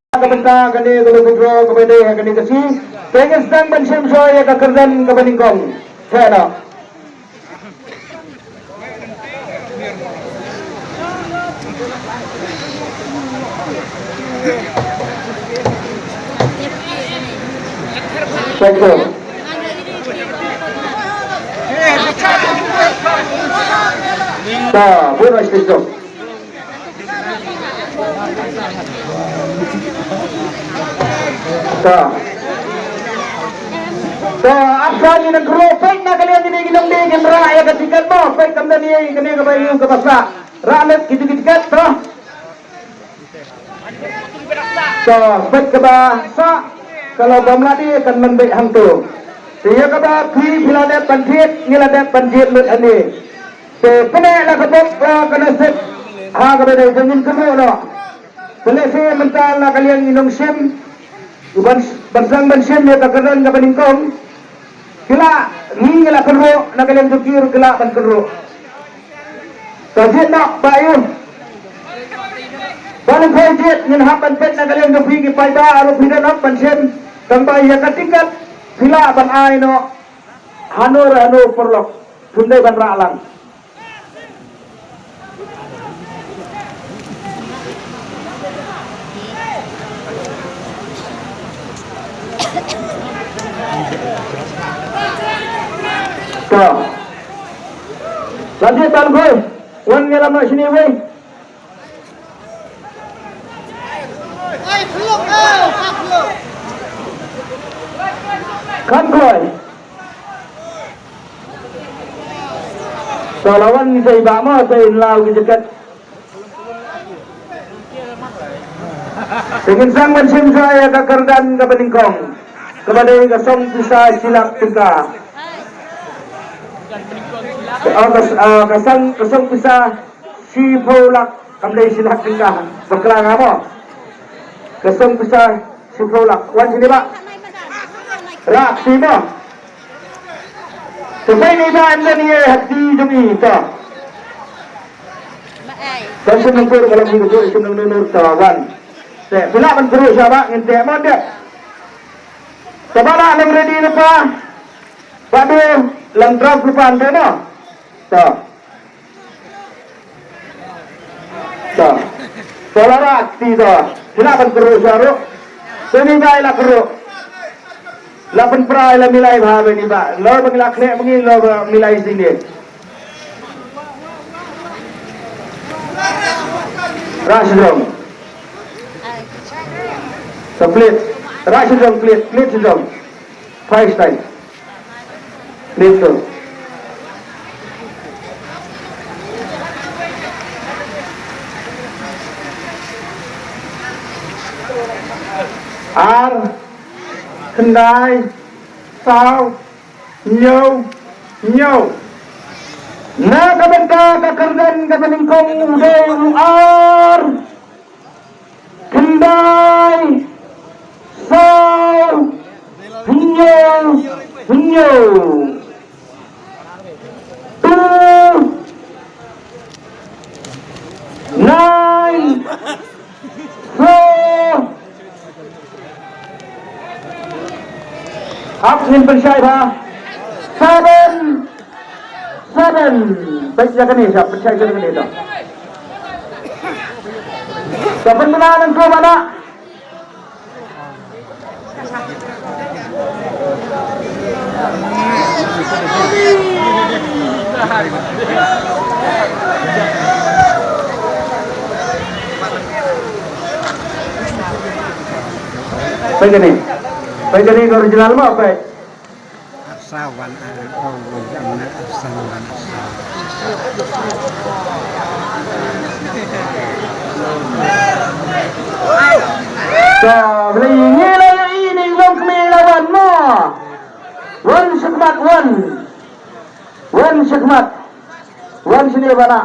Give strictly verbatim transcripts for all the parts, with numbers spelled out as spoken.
ka bynta kane ka lucky draw kaba dei ha kane ka sngi. Te ngin sdang ban shim shuwa ïa ka kyrdan kaba nyngkong. Te noh. Thank you. Ta, bun ras. Ta. Ta, ap sa ngi nang kyrwoh, peit na ka liang kine ki nongdie kin rah ïa ka tiket mo, peit kam don ei ei kane kaba ïoh kaba sah. Rah lut kito ki tiket to. To, peit kaba sah, ka la bam lade kan leit beit hangto. Te ïa kaba phi, phi la dep ban thied, ngi la dep ban thied lut hangne. Te pyneh la ka bok, eh, ka nasib ha kaba dei, te ngin kynnoh noh. Te lehse mynta la ka liang i nongshim, u ban, ban sdang ban shim ïa ka kyrdan kaba nyngkong. Ki la, ngi ngi la kynroh, na ka liang jong ki ruh ki la ban kynroh. Ka jied noh ba ïoh. Ba lyngkhuh jied ngin hap ban peit na ka liang jong phi ki paidbah ruh phi don hok ban shim. Tang ba ïa ka tiket phi lah ban ai noh hano re hano paralok. Phim dei ban rah lang. To. Lajik tang koi. Wan ngi lam na sini wei. Kan koi. To la wan ngi sei ba mo sei lau ngi jaket. Te ngin sdang ban shim shuwa ïa ka kyrdan kaba nyngkong. Kaba dei ka song pisa shi lak tyngka. Oh, ka, ah, ka song, ka song pisa shiphew lak, kam dei shi lak tyngka. Bakla nga mo. Ka song pisa shiphew lak. Wan shini ba. Rak shi mo. Te pei ni ba em da ni eh hati jong i to. Ba shim nang kur, ba lam hi ka kur, shim nang nur, nur, to, wan. Te, phi lah ban kyrwoh sha ba, ngin te, mo dep. Te ba la lam ready lypa. Ba du, lam drop lypa, ande, no. To. To. To la rak ti to. Phi lah ban kyrwoh sha ruh. Te ni ba i la kyrwoh. La pynpra i la milai bha ba ni ba. Lo ba ngi la khleh ba ngi lo ba milai sini. Rah shajrong. Sa plit. Rah shajrong plit. Plit shajrong. Phai stai. Plit to. Ar, khyndai, saw, hynñiew, hynñiew. Na ka bynta ka kyrdan kaba nyngkong u dei u ar, khyndai, saw, hynñiew, hynñiew. Two, nine, four. Hap ngin pynshai bha. Seven, seven. Peit ïa kane, sa pynshai ïa kane to. Sa pynbna nangto bana. Peit kane. Peit kane ka original mo, peit. Arsaw wan, ah, oh, wan, wan, arsaw wan, arsaw. Sa, beli ngi la ïohi ni long kmie la wan mo. Wan shakmat wan. Wan shakmat. Wan shini bana.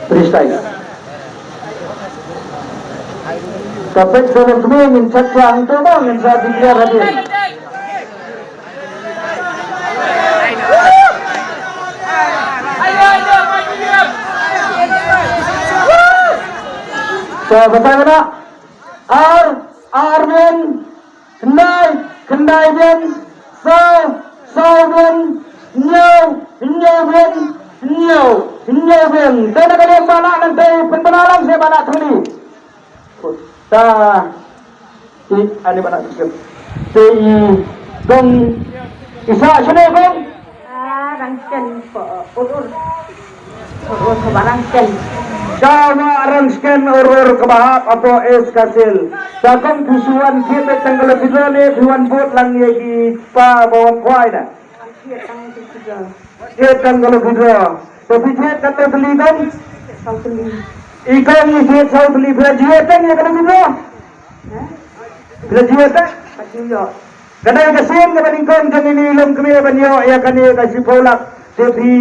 Freestyle. Ka peit ka long kmie ngin chat klang to ba ngin sa declare hadien. Te batai ba na. Ar, ar biang, khyndai, khyndai biang, saw, saw biang, hynñiew, hynñiew biang, hynñiew, hynñiew biang. Te na ka liang ba na nangtei pynbna lang sha ba na thuli. Ta i ani ba na skem. Te i kong isa shane kong. Ah, Rangken po ur ur. Ur ur kaba Rangken. Kaba Rangken ur ur kaba hap apo es kasil. Ta kong phi shu wan kit tang kala video ne phi wan bot lang ye ki pa ba wan kwai na. Kit tang kala video. Kit tang kala video. Ta phi kit tang kala video kong. Saw kali. I kong i kit saw kali phi la jiet tang ye kala video. Hah? Phi la jiet tang. Pat jiet. Ka dei ka sien kaba nyngkong jong ngi i lum kmie ban ïoh ïa kane ka shiphew lak. Te phi,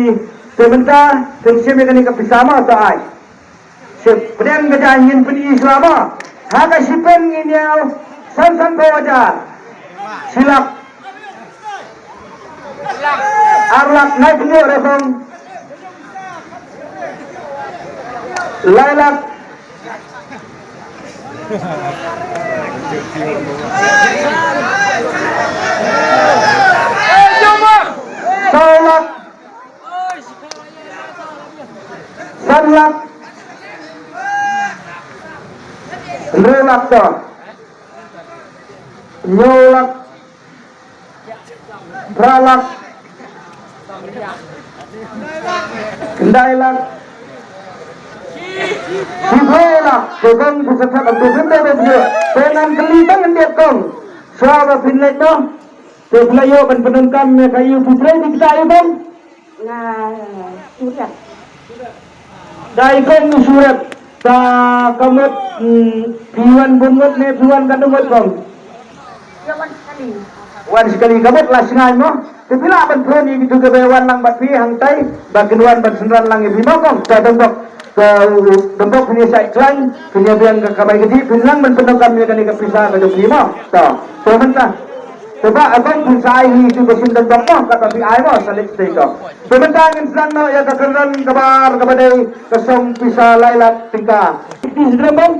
te mynta phin shim ïa kane ka pisa ma ta ai. Shim pdeng ka jaiñ ngin pyni shuwa ma. Ha ka shiphew ngin ïoh san san phew hajar. Shi lak. Ar lak nai pynïoh re kong. Lai lak. Saw lak. San lak. Hynriew lak to. Hynñiew lak. Phra lak. Khyndai lak. Shiphew lak. Te kong phi sa thep, te phin dei ba phi dei. Te ngan kylli tang khyndiat kong. Shuwa ba phin leit noh. Te phi la ïoh ban pyndonkam ïa ka ïew phi trei phi kta ïa kong. Nga Suryat. Dei kong Suryat. Ta ka mut, mm, phi wan bun ngut ne phi wan katno ngut kong? Ïa wan sekali. Wan sekali ka mut la sngewbha mo. Te phi lah ban phone ïa kitu kiba wan lang bad phi hangtai ba kin wan ban synran lang ïa phi mo kong. Ta donbok. Ka donbok phin ïa shait khlaiñ, phin ïa biang ka kamai ka dih, phin nang ban pyndonkam ïa kane ka pisa ka jong phi mo. Ta, to mynta. Te ba a kong phin sa ai hi tu ka shin donbok mo, katba phi ai mo, sa leit tei to. To mynta ngin sdang noh ïa ka kyrdan kaba ar kaba dei ka song pisa lai lak tyngka. Fifty sdrem bang.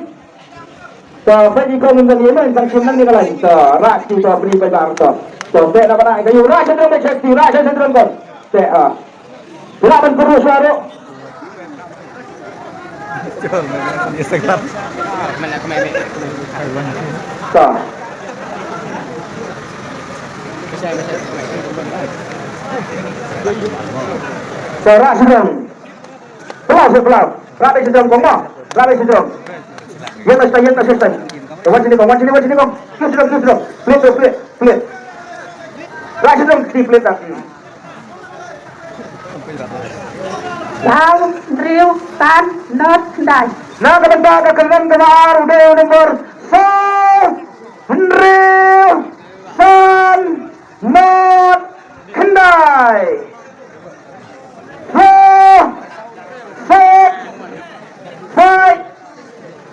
To, peit i kong ngin ban ïa mo, ngin sa shim nang ïa ka lai. To, rah ki to, bri peit ba ar to. To, peit na ba rah ka ïa, rah sdrem ba check ti, rah sdrem kong. Peit, ah. Lah ban pynroi shuwa ruh. Ta. Ta, rah sdang. Pynlong sdang, pynlong. Rah sdang kong mo. Rah sdang. Ïeng noh sdang, ïeng noh sdang. Wan sini kong, wan sini, wan sini kong. Ïeng sdang, ïeng sdang. Plie, plie, plie, plie. Rah sdang, plie, plie. Saw hynriew san nod khyndai. Na ka bynta ka kyrdan kaba ar u dei u nombor saw hynriew san nod khyndai. Four six five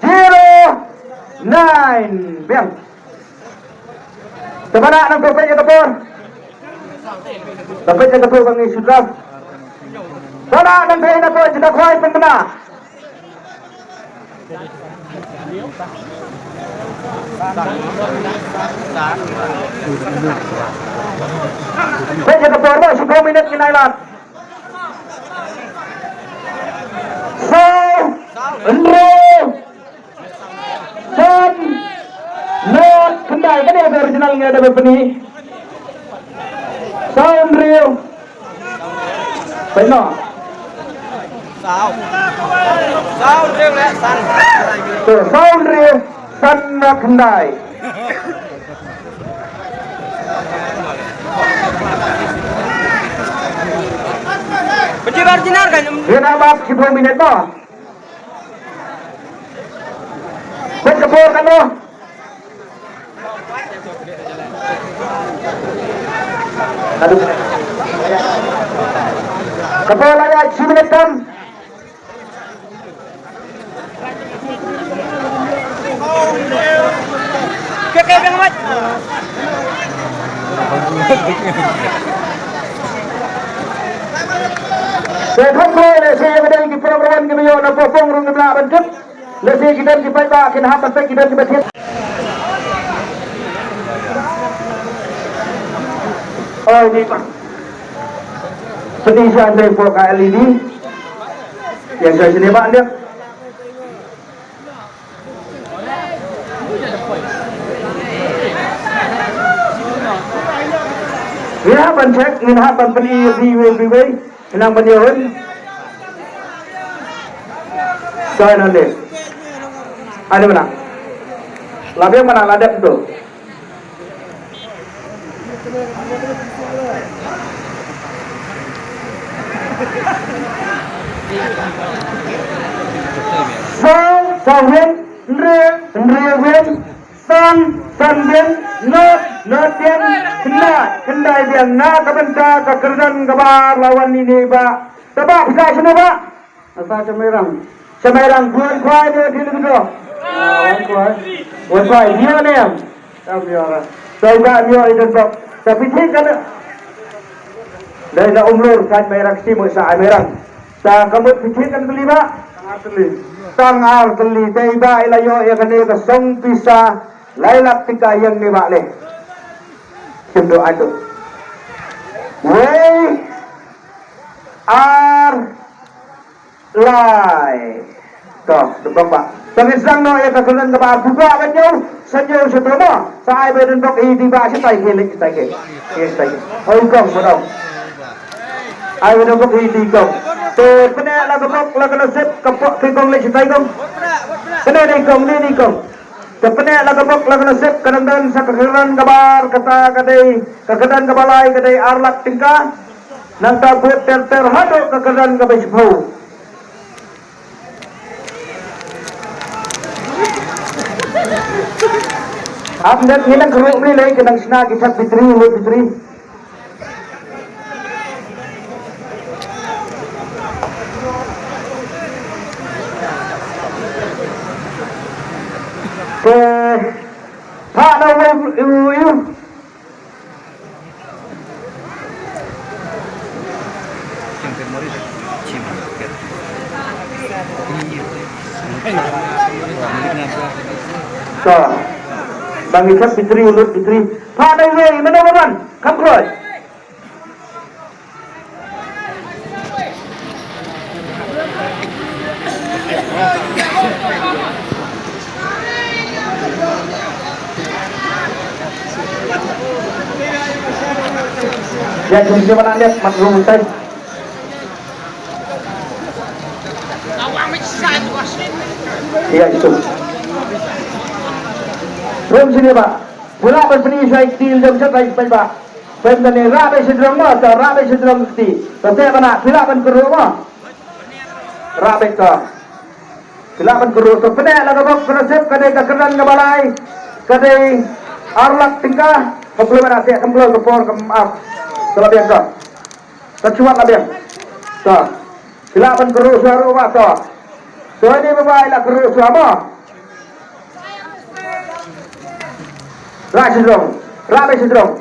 zero nine. Biang. Te ba na nang peit ïa ka por. Te peit ïa ka por ba ngi shu dam. Ba na nang peit ïa ka por, jingkhwai pynbna. Peit ïa ka por ba shiphew minit ngin ai lad. Saw hynriew san nod khyndai, kane ka original nga da ba pyni. Saw hynriew. Peit noh. Saw. Saw hynriew le san. To, saw hynriew san nod khyndai. Pynji original kan? Ngin ai bad shiphew minit mo. Peit ka por katno. Aduh. Ka por la ïaid shi minit tam. Ke, ke, biang mat. Te kham kloi lehse ïa ka dei ki program kiba ïoh na Pawpong ruh ngim lah ban tip. Lehse ki don ki paidbah kin hap ban peit, ki don ki ba thied. Oi, ni pa. Sini sa dei pok ka L E D. Ïa sa sini ba dep. Ngin hap ban check, ngin hap ban pyni ïa phi iwei pa iwei. Nang ban ïoh. Sa ïa nang dei. Ade mana? La biang mana, la dep tu. Saw, saw biang, hynriew, hynriew biang, san, san biang, nod, nod biang, khyndai, khyndai biang. Na ka bynta ka kyrdan kaba ar la wan ine i Bah. Te Bah, phi sa shano Bah? Nga sa sha Mairang. Sha Mairang, bun khwai ne, dei ne, dei ne. Ah, bun khwai. Bun khwai, ïa ne em. Em, ïa. Sa u Bah ïa i Donbok. Sa phi thied katne? Dei na Umlur, sa Mairang, stimut sa Mairang. Sa ka mut phi thied katne tylli Bah? Tang ar tylli. Tang ar tylli. Te i Bah i la ïoh ïa kane ka song pisa lai lak tyngka ïa ne Bah le. Shim duh ai tu. Wei. Ar. Lai. To, Donbok Bah. To ngin sdang noh ïa ka kyrdan kaba ar, phi Bah ban ïoh, sa ïoh sha to mo. Sa ai Bah Donbok, i dei Bah, shatai ki, leit shatai ki. Ïa shatai ki. Oi kong, Bah Dong. Ai Bah Donbok, i dei kong. To pyneh la ka bok la ka nasib, ka pok ki kong, leit shatai kong. Pyneh dei kong, ni dei kong. To pyneh la ka bok la ka nasib, ka dang don sa ka kyrdan kaba ar, kata ka dei, ka kyrdan kaba lai ka dei ar lak tyngka. Nangta bud ter ter haduh ka kyrdan kaba shiphew. Ap ndet ngi nang kyrwoh mli lei, ka nang shna ki chat bitri, lut bitri. Te, phah na u, u, u. To. Ba ngi thep bitri, u lut bitri. Phah na iwei, mano ba wan? Kham kloi. Ïa, jong sini ba nang leh, mat rung tai. Ïa, itu. Rung sini ba. Pula ban pyni shai kti jong sha tai bai ba. Pynban ne rah beit sha jrong mo, to rah beit sha jrong kti. To te ba na, phi lah ban kyrhuh mo. Rah beit to. Phi lah ban kyrhuh to, pyneh la ka bok ka nasib, ka dei ka kyrdan kaba lai. Ka dei ar lak tyngka. Ka pynlong na te, ka pynlong ka por ka map. To la biang to. To shuwa la biang. To. Phi lah ban kyrhuh shuwa ruh ba to. To ine ba bai la kyrhuh shuwa mo. Rah sha jrong. Rah beit sha jrong.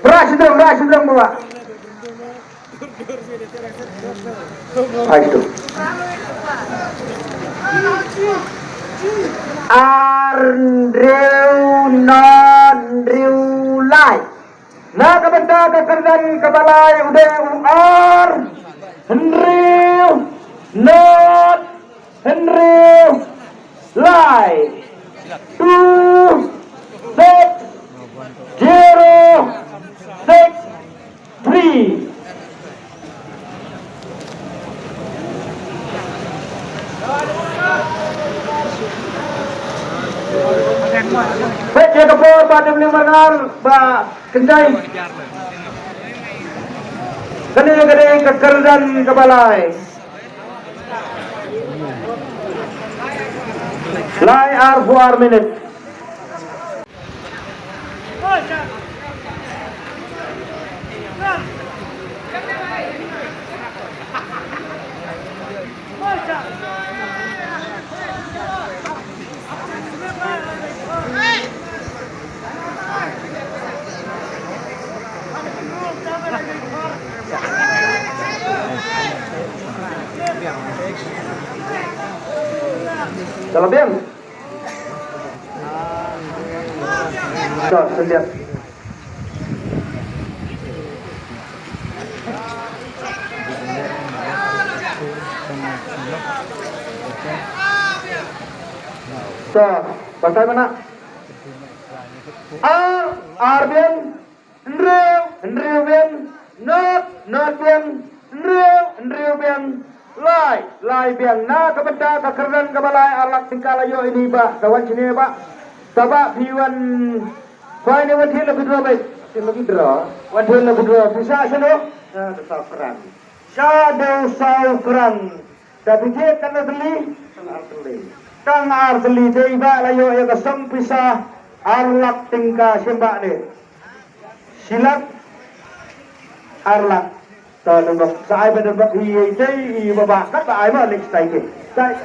Rah sha jrong, rah sha jrong ba. Ai tu. Ar hynriew nod hynriew lai. Na ka bynta ka kyrdan kaba lai u dei u ar hynriew nod hynriew lai. Two six zero six three. Peit ïa ka por ba dep ling marngar ba kynjai. Kane ka dei ka kyrdan kaba lai. Lai arphew ar minit. Salah biang. To, sendiri. To, pasal mana? Ar, ar biang. Hynriew, hynriew biang. Nod, nod biang. Hynriew, hynriew biang. Lai, lai biang. Na ka bynta ka kyrdan kaba lai, ar lak tyngka la ïoh ïa ini bah. Ka wan shane bah. Kaba phi wan. Khwai ne wan thied lucky draw bah. Thied lucky draw. Wan thied lucky draw. Pisa shano? Sha da saw kyrdan. Sha da saw kyrdan. Da phi thied tang ar tylli. Tang ar tylli. Tang ar tylli. Dei bah la ïoh ïa ka song pisa ar lak tyngka, shem bah ne. Shi lak, ar lak. To, nang bok, sa ai ba nang bok hi, hi, hi, ba ba, kat ba ai ma, next time. Sa ai.